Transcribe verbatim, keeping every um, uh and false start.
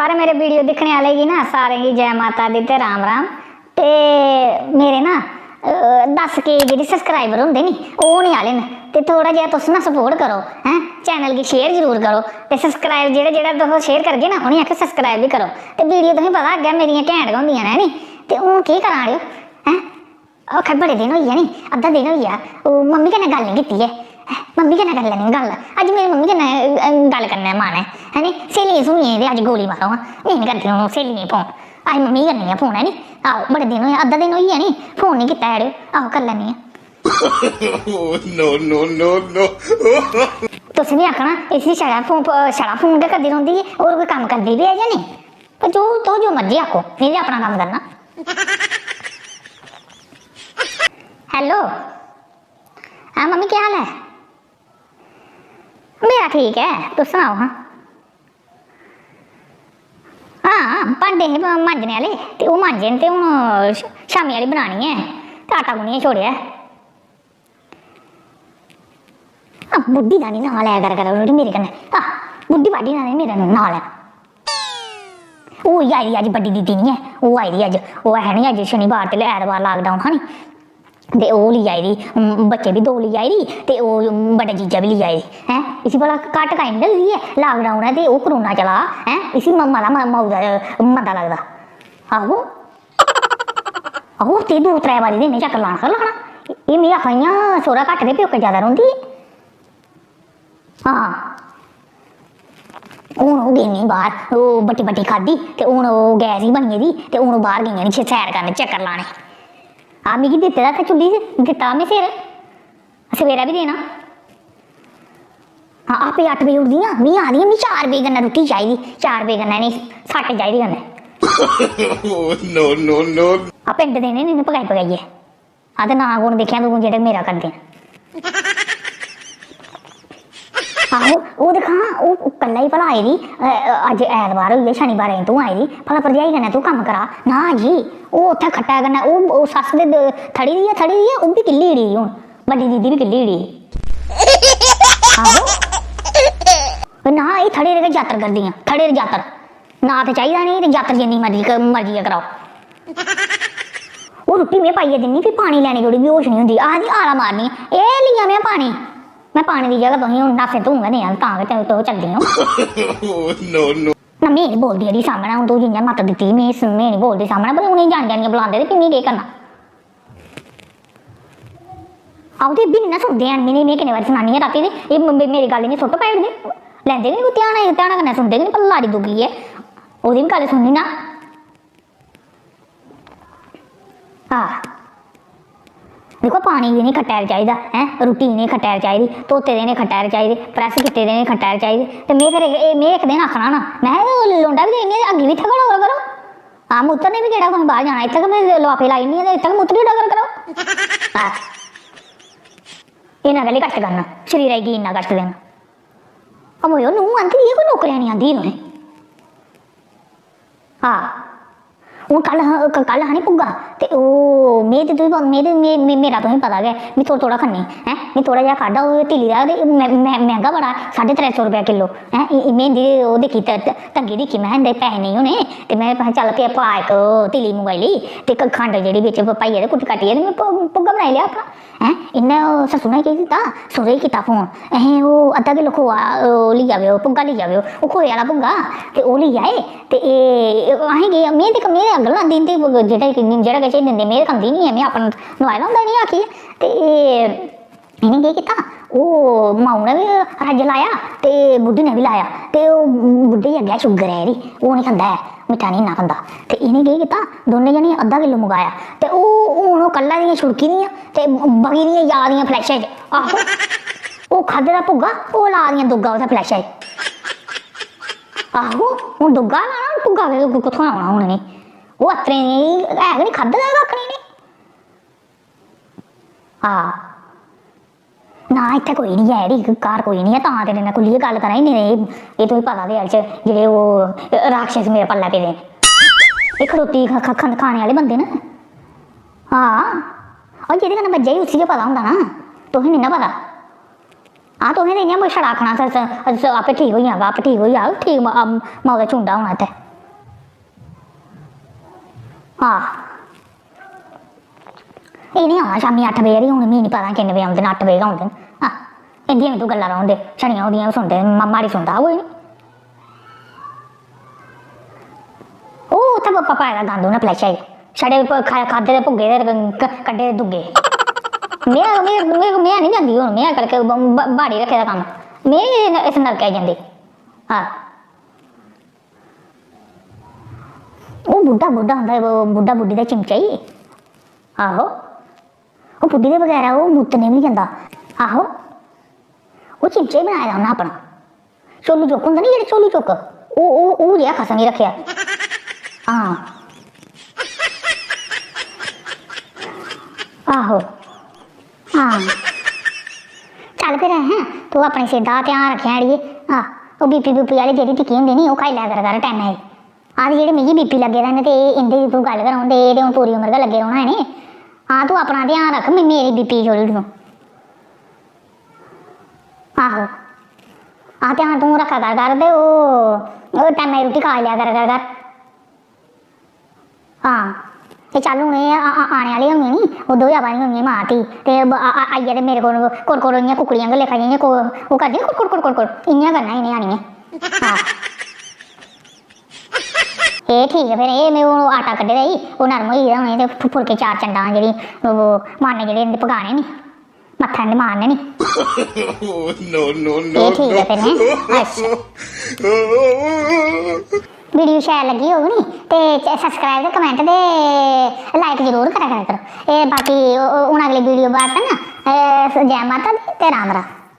सारे मेरे वीडियो दिक्खने आह्ले गी ना, सारें गी जै माता दी ते राम राम। ते मेरे ना, अ, दस के जेह्ड़े सब्सक्राइबर होंदे नी, ओह् होने आह्ले न। ते थोह्ड़ा जेहा तुस ना सपोर्ट करो, हैं, चैनल गी शेयर जरूर करो। ते सब्सक्राइब जेह्ड़ा, जेह्ड़ा तुस शेयर करगे ना, उ'नेंगी आखेओ सब्सक्राइब बी करो। ते वीडियो तुसेंगी पता अग्गें मेरियां घैंट गै होंदियां न, है नी? ते हून केह् करां अड़ेओ, हैं? आखै बड़े दिन होई गे नी, अद्धा दिन होई गेआ, ओह् मम्मी कन्नै गल्ल निं कीती ऐ। मम्मी कन्नै करी लैनी आं गल्ल, अज्ज मेरी मम्मी कन्नै, अ, गल्ल करने दा मन ऐ, है नी? स्हेलियें स्हूलियें ते अज्ज गोली मारो हां, नेईं निं करदी हून स्हेलियें गी फोन। अज्ज मम्मी गी करनी आं फोन, है नी? आहो, बड़े दिन होए, अद्धा दिन होई गेआ नी, फोन निं कीता ऐ अड़ेओ। आहो, करी लैनी आं। No, no, no, no। तुसें बी आखना, इसी छड़ा फोन, छड़ा फोन गै करदी रौंह्दी ऐ, होर कोई कम्म करदी बी ऐ जां नेईं? पर जो, तुस जो मर्जी आखो, में ते अपना कम्म करना। Hello। हां मम्मी, केह् हाल ऐ? मेरा ठीक ऐ, तुस सनाओ हां। हां, भांडे हे मांजने आह्ले, ते ओह् मांजे न, ते हून श-, शामीं आह्ली बनानी ऐ, ते आटा गुन्नियै छोड़ेआ ऐ। आ, बुड्ढी दा निं नांऽ लै कर, कर, मेरे कन्नै। आ, बुड्ढी बाड्ढी दा निं मेरा नांऽ लै। ओह् आई दी अज्ज, बड्डी दीदी निं ऐ, ओह् आई दी अज्ज। ओह् है निं अज्ज शनिवार ते ऐतवार lockdown हा नी, ते ओह् लेई आई दी, उम, बच्चे बी दो लेई आई दी, ते ओह्, उम, बड्डा जीजा बी लेई आई दी। हैं, इसी भला घट्ट काई निं लगदी ऐ? Lockdown ऐ ते ओह् कोरोना चला दा, हैं, इसी म-, मता म-, मौत दा मंदा लगदा। आहो। आहो, ते दो त्रै बारी ते इ'न्नै चक्कर लाना गै लाना। एह् में आखा दी आं, सौह्रा घट्ट ते प्योकै जैदा रौंह्दी ऐ। हां। हून ओह् गेइयां बाह्र, ओह् बट्टी बट्टी खाद्धी, ते हून ओह् गैस ही बनी गेदी, ते हून ओह् बाह्र गेइयां नी सैर करन, चक्कर लाने। आ, मिगी दित्ते दा इत्थै चुल्ली च, दित्ता में सिर। सवेरै बी देना। हां, आपे अट्ठ बजे उठदी आं, मी आखदी आं, "मी चार बजे कन्नै रुट्टी चाहिदी, चार बजे कन्नै इ'नें सट्ट चाहिदी कन्नै।" Oh, no, no, no। आ पिंड देने नी इ'नें पकाई पकाइयै। आ ते ना कु'न दिक्खेआ तूं जेह्ड़े मेरा करदे न। आहो, ओह् दिक्खां, ओह् कल्लै ई भला आई दी, अ, अ, अज्ज ऐतवार होई गेआ, शनिवारें तूं आई दी, भला भरजाई कन्नै तूं कम्म करा। ना जी, ओह् उत्थै खट्टै कन्नै, ओह्, ओह् सस्स ते द-, थड़ी दी ऐ, थड़ी दी ऐ, ओह् बी किल्ली ओड़ी हून। बड्डी दीदी बी किल्ली ओड़ी। आहो। ना, एह् थड़े दे गै जातर करदियां, थड़े दे जातर। ना ते चाहिदा नेईं ते जातर जिन्नी मर्जी क-, मर्जी गै कराओ। ओह् रुट्टी में पाइयै दिन्नी, फ्ही पानी लैने जोड़ी बेहोश निं होंदी। आखदी, "आला मारनी, एह् लेई आ में पानी।" में पानी दी जगह तुसें हून नासें धूं गै देआं, तां गै ते तुस चलदियां ओ। Oh, no, no। ना, में निं बोलदी एह्दी सामनै, हून तूं जि'यां मत्त दित्ती, में स-, में निं बोलदी सामनै, पर उ'नें जानी जानियै बलांदे ते फ्ही में केह् करना? आहो, ते इब्बी निं ना सुनदे हैन। में, में किन्ने बारी सनानी आं रातीं ते एह् म-, मे-, मेरी गल्ल इ'यां सुट्ट पाई ओड़दे। लैंदे गै निं कोई ध्याना, ध्याना कन्नै सुनदे गै निं, भला लाड़ी दुखी ऐ। ओह्दी बी गल्ल सुननी ना। आह। दिक्खो, पानी इ'नें खट्टै पर चाहिदा, हैं? रुट्टी इ'नें खट्टै पर चाहिदी, धोते दे इ'नें खट्टै पर चाहिदे, press कीते दे इ'नें खट्टै पर चाहिदे। ते में फिर एह्, में इक दिन आखना ना, में, "एह् लोंडा बी ते इ'यां अग्गी बी इत्थै गै डोगरा करो।" हां, मुत्तर ने बी केह्ड़ा कुसै बाह्र जाना, इत्थै गै में लफाफे लाई ओड़नी आं ते इत्थै गै मुत्तरी डगर करो। हां। इन्ना कैह्ली कश्ट करना, शरीरै गी इन्ना कश्ट देना। ओ मोयो, नूंह् आंदी, एह् कोई नौकरियां निं आंदी तुसें। हां। हून कल हा, क-, कल हा नी भुग्गा, ते ओह् में ते तुसें प-, में ते, में, में, मेरा तुसें पता गै, में थोह्ड़ा, थोह्ड़ा खन्नी, हैं? में थोह्ड़ा जेहा खाद्धा, ओह् तिली दा, ते मै-, मै-, मैंह्गा बड़ा, साड्ढे त्रै सौ रपेआ किल्लो, हैं? इ-, इ-, में इं'दी ओह् दिक्खी, त-, त-, तंगी दिक्खी, महैं, इं'दे पैहे नेईं होने, ते में, में चल, फ्ही पा इक तिली मंगवाई लेई, ते क-, खंड जेह्ड़ी बिच्च प-, पाइयै ते कुट्ट कट्टियै, ते में भ-, भुग्गा बनाई लेआ अपना, हैं? इ'न्नै ओह् सस्सु ने केह् कीता, सौह्रे गी कीता फोन, "अहें, ओह् अद्धा किल्लो खोआ, ओह् लेई आवेओ, भुग्गा लेई आवेओ।" ओह् खोए आह्ला भुग्गा, ते ओह् लेई आए, ते एह्, असें केह्, में ते, में ते अग्ग लांदी इं'दे, जेह्ड़ा, जेह्ड़ा किश एह् दिंदे, में ते खंदी निं ऐ, में अपना नोआए दा होंदा इ'नेंगी आखियै। ते एह्, इ'नें केह् कीता, ओह् माऊ ने बी रज्ज लाया ते बुड्ढी ने बी लाया, ते ओह् बुड्ढे गी अग्गें शुगर ऐ एह्दी, ओह् निं खंदा ऐ, मिट्ठा निं इन्ना खंदा। ते इ'नें केह् कीता, दौनें जनें अद्धा किल्लो मंगाया, ते ओह् हून ओह् कल्लै दियां छुड़की दियां ते बगी दियां जा दियां फ्लैशै च। आहो, ओह् खाद्धे दा भुग्गा, ओह् ला दियां दुग्गा उत्थै फ्लैशै च। आहो, हून दुग्गा लाना, हून भुग्गा के-, कुत्थुआं औना हून इ'नें? ओह् अत्तरें दी है गै निं, खाद्धे दा गै कक्ख निं इ'नें। हां। ना, इत्थै कोई निं ऐ, यरी, घर कोई निं ऐ, तां तेरे नै खु'ल्लियै गल्ल करा नी, नेईं ते एह्, एह् तुगी पता ते ऐ, जेह्ड़े ओह् राक्षस मेरे पल्लै पेदे न। एह् खड़ोती ख-, ख-, खंद खाने आह्ले बंदे न। हां, ओह् जेह्दे कन्नै बज्जेआ ई, उसी गै पता होंदा ना, तुसें निं ना पता। हां, तुसें ते इ'यां छड़ा आखना, "स-, स-, स-, आपे ठीक होई जाग, आपे ठीक होई जाग, ठीक म-, अम, माऊ दा चूंडा होना इत्थै।" आह, इ'नें औना शामीं अट्ठ बजे हारी, हून मिगी निं पता किन्ने बजे औंदे न, अट्ठ बजे गै औंदे न। आह, इं'दियां बी तूं गल्लां रौह्न दे, छड़ियां ओह्दियां बी सुनदे, मा-, माड़ी सुनदा हा कोई निं। ओह् उत्थै प-, प-, पाए दा गंद उ'नें पलैशै च, छड़े प-, खा-, खाद्धे दे भुग्गे ते क-, कड्ढे दे दुग्गे। में, में, में, में निं जंदी हून, में करके ब-, ब-, बाड़ी रक्खे दा कम्म, में इस नरकै जंदी। आह। ओह् बुड्ढा, बुड्ढा होंदा ऐ, ओह् बुड्ढा बुड्ढी दा चिमचा ई। आहो। ओह् बुड्ढी दे बगैरा ओह् मुत्तने बी निं जंदा। आहो। ओह् चिमचा ई बनाए दा उन्नै अपना। चोलू चुक्क होंदा निं जेह्ड़ा चोलू चुक्क, ओह्, ओह्, ओह् जेहा खसम ई रक्खेआ। हां। आहो। हां। चल फिर, हैं, तूं अपने सेह्ता दा ध्यान रक्खेआं अड़िये। आह, ओह् बीपी बूपी आह्ली जेह्ड़ी टिक्की होंदी नी, ओह् खाई लै कर, कर टैमै दी। आखदे जेह्ड़े मिगी बीपी लग्गे दा न ते एह्, इं'दे दी तूं गल्ल गै रौह्न दे, एह् ते हून पूरी उमर गै लग्गे रौह्ना है नी। हां, तूं अपना ध्यान रक्ख, मी-, मेरी बीपी गी छोड़ी ओड़ तूं। आहो। आह, ध्यान तूं रक्खा कर, कर ते ओह्, ओह् टैमै दी रुट्टी खा लेआ कर, कर, कर। हां, ते चल हून एह् आ-, आ-, आने आह्ली होनी नी, ओह् दो ज्हार बाह्‌दी होनी मां धी, ते ब-, आ-, आ-, आइयै ते मेरे कोल कोल कोल इ'यां कुक्कड़ियां आंह्गर लेखा जि'यां को-, ओह् करदी नी कुड़ कुड़ कुड़ कुड़, इ'यां करना इ'नें आनियै। हां। एह् ठीक ऐ फिर, एह् में हून आटा कड्ढे दा ई, ओह् नरम होई गेदा हून, एह् ते फु-, फुलके चार चंडां जेह्ड़ी, ओह् मारने जेह्ड़े इं'दे पकाने नी। मत्था निं मारने नी। Oh, no, no, no, एह् ठीक ऐ no। फिर, हैं? अच्छा। वीडियो शैल लग्गी होग नी ते च-, subscribe ते comment ते like जरूर करा करा करो। एह् बाकी ओ-, ओ-, हून अगली वीडियो बास्तै ना, एह् स-, जै माता दी ते राम राम।